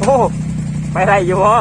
ໂອ້ ໄປໄດ້ຢູ່ບໍ່?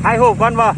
ຖ່າຍຮູບກ່ອນບໍ່?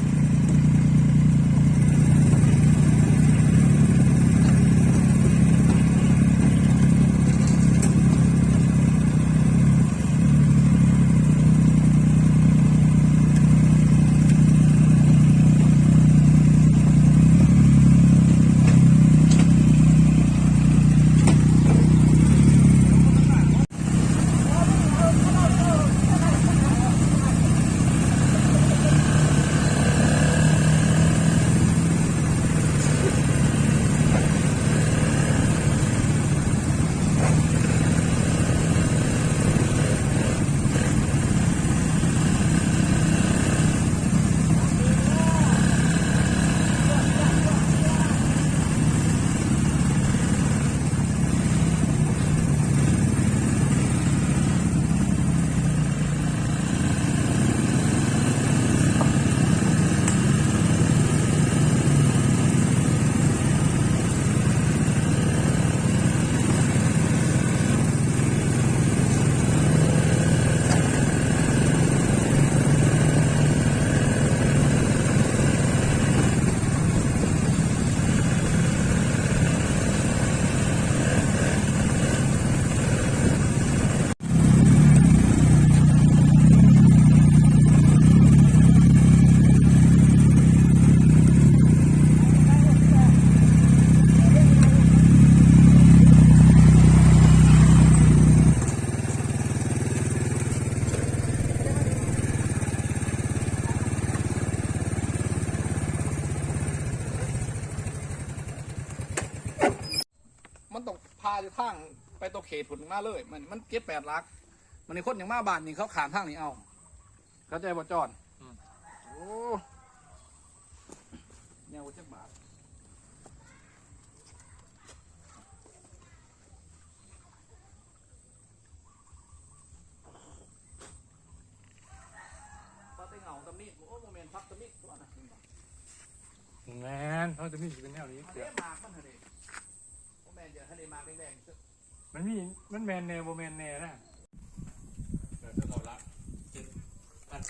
ມັນຕ້ອງຜ່າຢູ່ທາງໄປຕົວເຂດພຸ້ນມາເລີຍ ມັນ ມັນເຈັດແປດຫຼັກ. ມັນນີ້ຄົນຫຍັງມາບ້ານນີ້ ເຂົາຂ້າມທາງນີ້ເອົາ ເຂົ້າໃຈບໍ່ຈອນ? ອືມ ໂອ້ ແນວຈັກບາດ. ປາແຕ່ເຫງົາຕຳນິ ໂອ້ ບໍ່ແມ່ນຜັກຕຳນິຕົວນະ ແມ່ນ ເຮົາຕຳນິຊິເປັນແນວນີ້ ອັນເດ້ ໝາກມັນຫັ້ນເດ້ ບໍ່ແມ່ນເດີ ອັນເດ້ ໝາກແດງໆ ມັນມີ ມັນແມ່ນແດ່ບໍ່ແມ່ນແດ່ນະ ເອີ ເທົ່າເກົ່າລະ ເຈັດພັນ.